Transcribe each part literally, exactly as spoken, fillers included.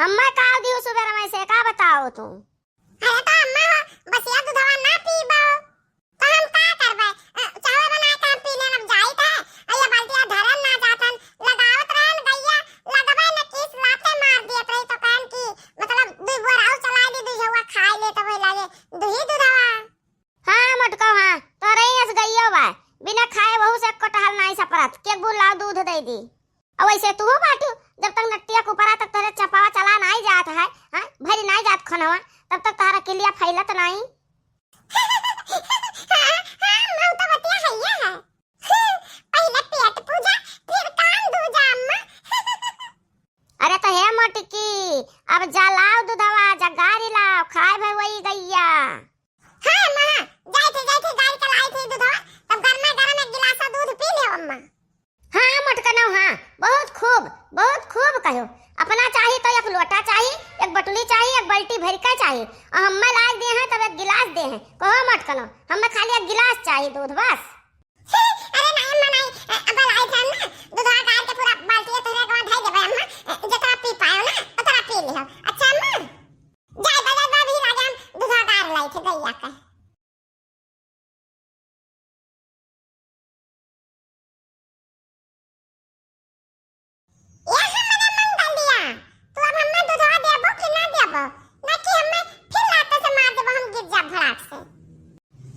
अम्मा, का दियो सुबेर में से, का बताओ तू? अरे तो अम्मा हो, बसिया दूधवा ना पीबो, तो हम का करबे? अ, चाहवा बनाए के हम पी लेब, अब जाइत है, अ, ये बाल्टिया धरन ना जातन, लगावत रहन गइया, लगबे न किस लाते मार दियत रही, तो कहन कि मतलब दुई बोर आउ चलाइ दी, दुई झौआ खाइ ले, तो वही लागे दुही दूधवा। हाँ मोटको, हाँ, तोरे ही अस गइयो बा, बिना खाए वहू से एको टहल नाई सपरत, के बुलाओ दूध दे दी। अउ वैसे तू बाटू, जब तक नटिया कुपरा तक तोरे चपावा चला नाई जात है, हाँ, भरी नाई जात खनवा, तब तक तोहरा किलिया फैलत नाई। हाँ, हाँ, मऊ तो बतिया है ये है। पहिले पेट पूजा, फिर कान दूजा, अम्मा। अरे तो हे मोटकी, अब जा लाओ दूधवा, जा गारी लाओ, खाए भई वही गइया। हाँ अम्मा, हाँ, जाइत है, जाइत है, गारी के लाइत है दूधवा, तब गरमा गरम एक गिलास दूध पी ले अम्मा। हाँ मोटकनो, हाँ, बहुत खूब, बहुत खूब कहो। अपना चाही तो एक लोटा चाही, एक बटुली चाही, एक बाल्टी भर के चाही, अउ हम्मे लाग दे हैं तब एक गिलास दे हैं। कहो मोटकनो, हम्मे खाली एक गिलास चाही दूध बस। अरे नाई अम्मा नाई, अ, अब लाइत है ना, दूधवा गार के पूरा बाल्टी तोहरे के वहाँ धई देबे अम्मा, अ, जितना पी पायो ना, उतना पी लिहो। अच्छा अम्मा, जाए बजाए बा भी लागे हम दूधवा गार लाइत है गइया के। ए हमरे मंगलिया, तू अब हम्मे दूधवा देबो कि ना देबो? ना कि हम्मे फिर लाते से मार देबो हम गिर जाब भड़ाक से।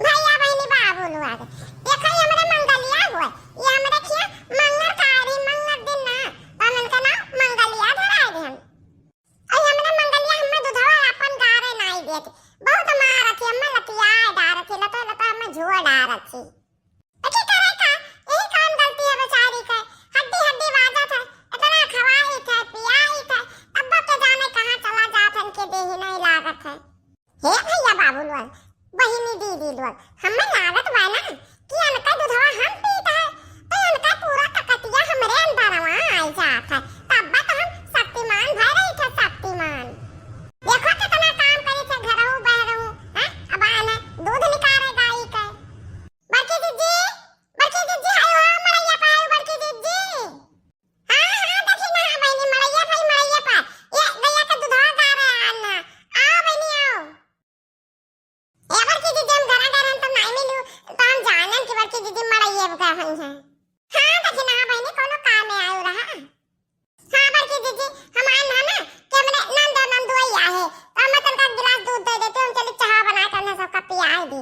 भैया बहिनी बाबू लोग, देखो ये हमरे मंगलिया हुआ, ये हमरे खिया मंगर कारी, मंगर दिन ना, तो हम इनका नाम मंगलिया धराए दे हम। अई हमरे मंगलिया हम्मे दूधवा आपन गारे नाई देत। बहुत मारत ही, हम्मे लतियाए डारत ही, लतो लतो हम्मे झुआ डारत ही। तो की करे का? यही कौन गलती है बेचारी के? हड्डी हड्डी बाजत है, इतना खवाइत है, पियाइत है, तब के जाने कहाँ चला जात है, इनके देही नहीं लागत है। हे भैया बाबू लोग, बहिनी दीदी लोग, हम्मे लागत बा ना कि इनका दूधवा हम पीत है, तो इनका पूरा ककतिया हमरे अंदरवा आई जात है। तब तो हम शक्तिमान भय रही थे, शक्तिमान। देखो कितना काम करी थे, घरहू बहरहू, हैं? अब आने दूध निकारे गाई के। बड़की दीदी, बड़की दीदी, आयो हो, मड़ैया पे आयो, बड़की दीदी। हाँ, हाँ, देखी ना, हाँ, बहिनी, मड़ैया पे, मड़ैया पे। ये गैया के दूधवा गारे आन ना। आओ, बहिनी, आओ। ए, बड़की दीदी, हम घरा गए रहन, तो नाई मिलू, तो हम जानन कि बड़की दीदी मड़ैया पे गए हैं। हाँ, देखी ना, हाँ, बहिनी, कोनो काम में आयो रहा। हाँ, बड़की दीदी, हम आए ना, ना, कि हमरे नंद और नंदुआई आहे, तो हमें तनका गिलास दूध दे देते, हम चली चाह बनाए के हमने सबका पियाए दी।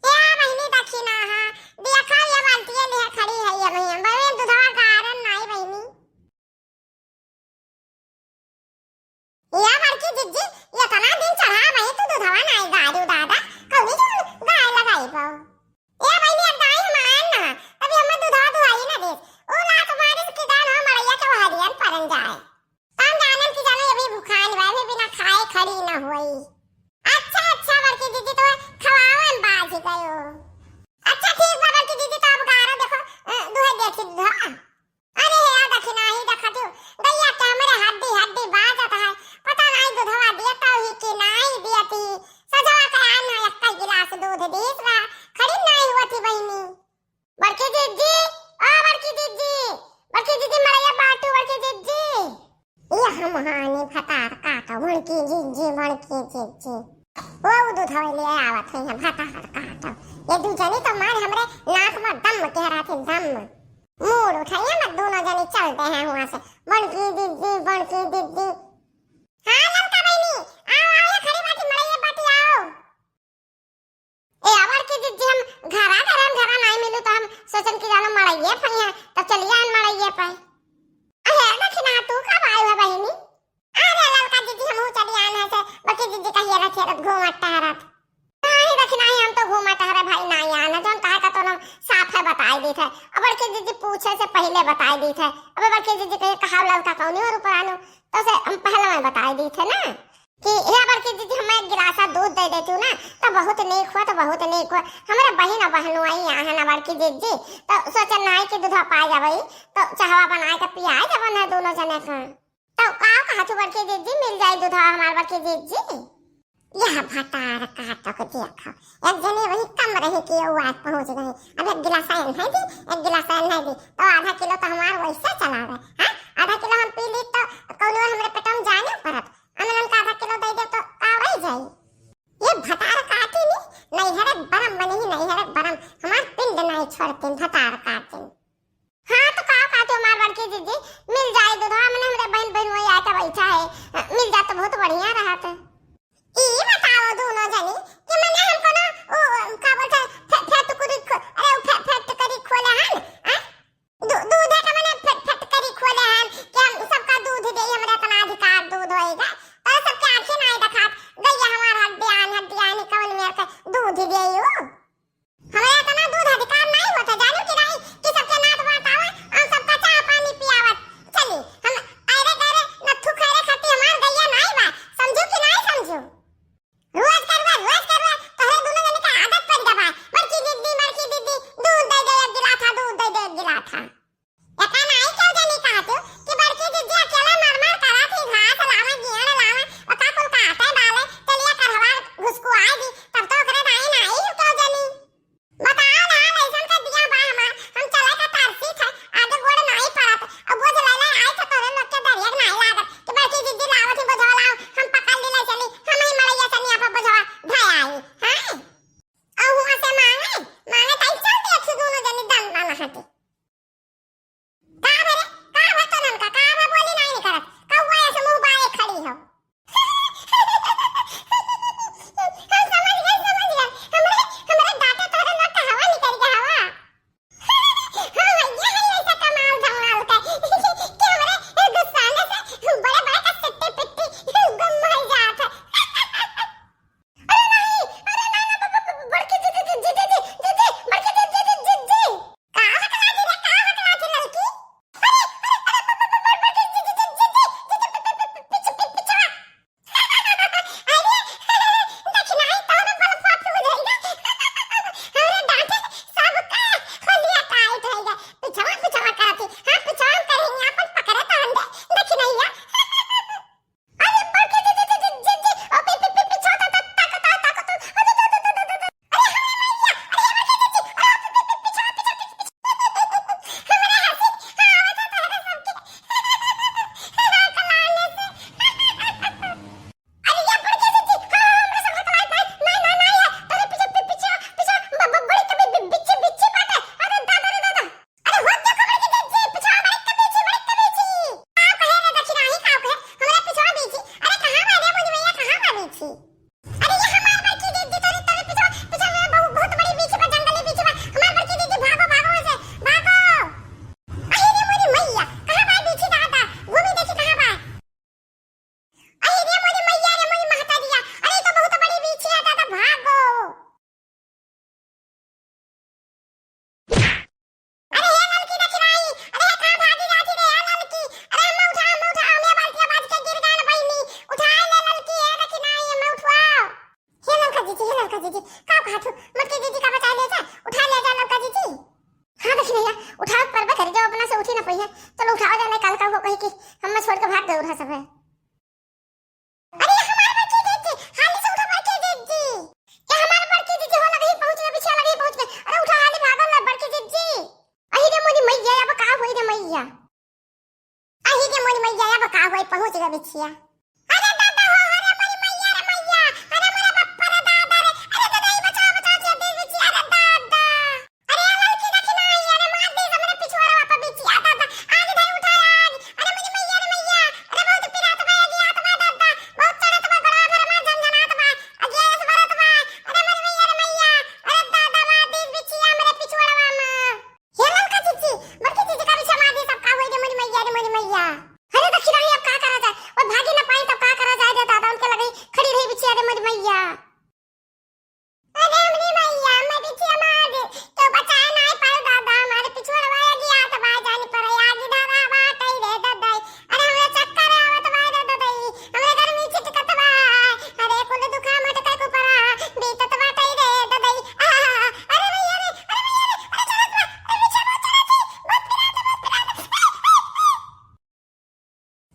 ए बहिनी, देखी ना, हाँ, देखा, ये बाल्टिया लिहे खड़ी है, ये भैया, बहिनी, दूधवा गारन नाई बहिनी। या बड़की जिज्जी, इतना दिन चढ़ा वही तू दूधवा नाई गारू दादा, कौनी जौन गाय लगाई पाओ। ए बहिनी, अब दाई हम आएन ना, तभी हमें दूधवा दुहाई ना देस। ऊ लात मारिस कि जान हो मड़ैया के वहरियन परन जाए। हम जानन कि जानो ये भी भुखान बा, ये बिना खाए खड़ी ना होई। अच्छा, अच्छा बड़की जिज्जी, तो खवावन बाज गयो। अच्छा ठीक बा बड़की जिज्जी, तो अब गारो देखो, अ, दुहे देखी दूधवा। अरे हे, आ देखी नाही, देखा तू, गैया के हमरे हड्डी हड्डी बाजत है, पता नाही दूधवा दियत ही कि नाही दियत ही। सजवा के आन ना, एक्का गिलास दूध दीस रहा, खड़ी नाही हुआ थी बहिनी। बड़की जिज्जी, ओ बड़की जिज्जी, बड़की जिज्जी, मड़ैया बाटू, बड़की जिज्जी। ये हम हानि भतार काटो, बड़की जिज्जी, बड़की जिज्जी। वो दूधवा ले आवत है भतार काटो। ये दू जनी तो मार हमरे नाक में दम कह रहा थे, दम। मूड़ उठाइए मत, दोनों जने चलते हैं वहां से। बड़की दीदी, बड़की दीदी। हाँ ललका बहिनी, आओ, आओ, ये खड़ी बाटी, मड़ैया बाटी, आओ। ए, आ बड़की दीदी, हम घरा, घरा, हम घरा नाई मिलू तो हम सोचन कि जानो मड़ैया फैया, तब चलिए आन मड़ैया पे। अरे दखिना, तू कब आयु है बहिनी? अरे ललका दीदी, हमहू चली आन है से, बड़की दीदी कहिए रखे रत घूमत टहरत। नाही दखिना, हम तो घूमत टहरे भाई नाही आन है, जौन कहे का तो हम साफ है बताई दी थे। अब बड़की दीदी पूछे से पहिले बताई दी थे। अब बड़की दीदी कहे कहा ललका कौनी और ऊपर आनू, तो से हम पहले में बताई दी थे ना कि हे बड़की दीदी, हम एक गिलासा दूध दे देती हूँ ना, तो बहुत नीक हुआ, तो बहुत नीक हुआ। हमारे बहिन और बहनोई यहाँ है ना बड़की दीदी, तो सोचन नाही कि दूधा पाए जावे, तो चाहवा बनाए के पियाए जब ना दोनों जने का। तो का कहा तू बड़की दीदी, मिल जाई दूधवा हमार बड़की दीदी? यह भतार काटो के देखो, एक जने वही कम रहे कि वो आज पहुंच गए। अब एक गिलास आयल है दी, एक गिलास आयल है दी, तो आधा किलो तो हमार वैसे चला गए। हाँ, आधा किलो हम पी ली तो कौनो हमरे पेट में जाने पड़त। तो बहुत बढ़िया रहत। ई बताओ दोनों जनी कि मने हमको ना, ओ, का बोलते हैं, फे-, फेटकरी खो-, अरे, उ फे-, फेटकरी खोले हन, आ? दू-, दूधे का मने फे-, फेटकरी खोले हन कि हम सबका दूध देई, हमरा इतना अधिकार दूध होएगा। तो सबके आँखें नाई देखात, गइया हमार हड्डियान, हड्डियान, कवन मेर के दूध देई उ? हमरा इतना दूध अधिकार नाई होता, जानू कि नाई, कि सबके नात बात आवे और सबका चाह पानी पियावत चली। हम अरे गरे नत्थू खैरे खाती हमार गइया नाई बा, समझू कि नाई समझू? रोज करवा, रोज करवा, तोहरे दोनों जने के आदत पड़ गवा। बड़की दीदी, बड़की दीदी, दूध दे दे एक गिलास, हाँ, दूध दे दे एक गिलास, हाँ। एका नाई क्यों जनी कहत हो कि बड़की दीदी अकेले मर मर करत ही, घास लावे, गेहूं लावे, ओका कुल काटे बाले, चलिया करहवा घुसकुआए दी, तब तो ओकरे दाई नाई क्यों जनी। बताओ ना, ऐसन का दिया बा हमार, हम चले का तरसी थे, आगे गोड़ नाई पड़त, अब बोझ ले ले आई तो तोरे लोग के दरिया नाई लागत कि बड़की दीदी लावत ही बोझवा लाओ, हम पकड़ ली ले चली, हम ही मड़ैया चनिया पर बोझवा ढाई आई, हाँ? और हुआ से मांगे, मांगे ताई चल दे अच्छी दोनों जनी दन ना हटे। का बे रे? का बे तोनन का? का बे बोली नाई निकरत? कौआ ऐसे मुंह बाए खड़ी हो। हम समझ गए, समझ गए। हमरे, हमरे दांते तोहरे नट हवा निकल गया हवा। हाँ, ये है ऐसा कमाल धमाल का कि हमरे गुस्साने से बड़े बड़े का सिट्टी पिट्टी गुम हो जात है। अरे नहीं, अरे ना, ना, ब-, ब-, ब-, बड़की जीजी, जीजी, जीजी, जीजी, बड़की जीजी, जीजी, जीजी। का हकलाती रे, का हकलाती ललकी? अरे, अरे, अरे, ब-, ब-, ब-, ब-, बड़की जीजी, जीजी, जीजी, जीजी, पि-, पि-, पि-, पि-, पिछवा। अरे, दखिनाई तोहरे बल फाट हो जाई ना। हमरे डांटे सबका होलिया टाइट होई गए। पिछवा, पिछवा करती। हाँ, पिछवा करेंगे, अपन पकड़े तो हम दे-, दखिनैया। अरे बड़की जीजी, जीजी, जीजी, ओ पि-, पि-, पि-, पिछवा ता, ता, ता, ता, ता, ता, अरे, अरे, अरे, अरे, हमरे मैया, अरे, बड़की जीजी, अरे, पि-, पि-, पि-, पिछवा, पिछवा, पिछवा, पिछवा। हमरे हंसी, हाँ, आवत है तोहरे सबके। हाँ, कलाने से। अरे, ये बड़की जीजी, हाँ, हमरे सब हकलाए पाए, नहीं, नहीं, नहीं, है, तोरे पीछे, पि-, पिछवा, पिछवा, ब-, ब-, बड़ी कभी बि-, बिच्छी, बिच्छी बाटे। अरे, दादा रे, दादा। अरे हो देखो बड़की जीजी, पिछवा बड़की बीछी, बड़की बीछी। का कहे रे दखिनाही, का कहे? हमरा पिछवा बीछी। अरे कहाँ बा रे मोरी मैया, कहाँ बा बीछी? अरे ये हमार बड़की जीजी, तोरी, तोरी पिछवा, पिछवा में बहुत, बहुत बड़ी बीछी बा, जंगली बीछी बा। हमार बड़की जीजी, भागो, भागो ऐसे, भागो। अरे रे मोरी मैया, कहाँ बा बीछी दादा? घूमी देखी कहाँ बा। अरे रे मोरी मैया रे मोरी महतारिया, अरे ई तो बहुत बड़ी बीछी है दादा, भागो। अरे हे ललकी दखिनाही, अरे हे कहाँ भागी जाती रे हे ललकी, अरे अम्मा उठाओ, अम्मा उठाओ, हमें बाल्टिया बाज के गिर गए ना बहिनी, उठाए ले ललकी, हे दखिनाही, अम्मा उठवाओ। हे ललका जीजी, हे ललका जीजी, का कहा तू, मोटकी जीजी का बचा ले जा, उठा ले जा ललका जीजी। हाँ दखिनैया, उठावे के परबे करी, जब अपना से उठी ना पइहे, चलो उठावा जाए, काल का हो कही कि हमें छोड़ के भाग गए उठा सब है। अरे हमार बड़की जीजी, हाली से उठा बड़की जीजी। ये हमार बड़की जीजी हो लगही पहुँच गए, बिछिया लगही पहुँच गए। अरे उठा हाली भागल ना बड़की जीजी। अही रे मोरी मैया, अब का होई रे मैया? अही रे मोरी मैया, अब का होई पहुँच गए बिछिया। अरे दादा हो, अरे मोरी मैया रे मैया, अरे मोरे बप्पा रे दादा रे, अरे दादा ई बचाओ, बचाओ, जीजी बिछिया, अरे दादा। अरे ललकी दखिनाही, अरे मार दी हमरे पिछुआरवा पे बिछिया दादा। आग धर उठा आग। अरे मोरी मैया रे मैया, अरे बहुत पिरात बा, अगियात बा दादा। बहुत चढ़त बा, बड़ा भर मा झनझनात बा। अगियास बरत बा। अरे मोरी मैया रे मैया, अरे दादा मार दी बिछिया हमरे पिछुआरवा मा। हे ललका जीजी, बड़की जीजी का बिछिया मार दी, तब का होई रे मोरी मैया रे मोरी मैया। अरे दखिनाही अब का करा जाए? वो भागी ना पाई तब का करा जाए रे दादा, उनके लगे खड़ी रही बिछिया रे मोरी मैया। अरे हमरी मैया, मैं बिछिया मार दे, तो बचाए नाई पाए दादा, हमारे पिछुआरवा अगियात बा, जानी पर आगी धरा बाटई रे ददई। अरे हमरे चक्कर आवत बा रे ददई, हमरे गर्मी छिटकत बा, अरे कुल दुखा मटका कुपरा बीतत बाटई रे ददई। आहा, अरे मैया रे, अरे मैया रे, अरे चलत बा, अरे बिछिया बहुत चलत ही, बहुत पिरात, बहुत पिरात।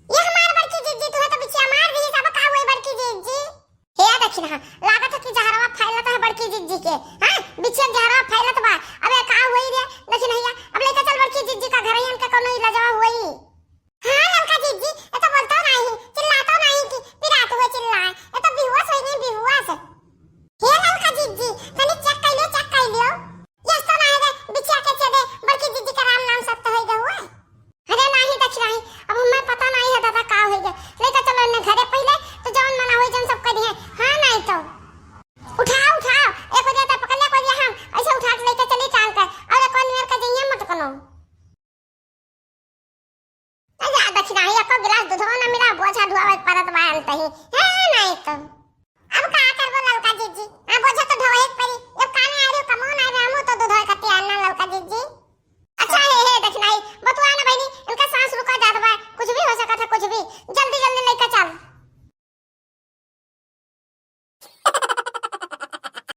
ये हमार बड़की जीजी, तुहे तो बिछिया मार दी, सब का हुई बड़की जीजी? हे दखिनहा,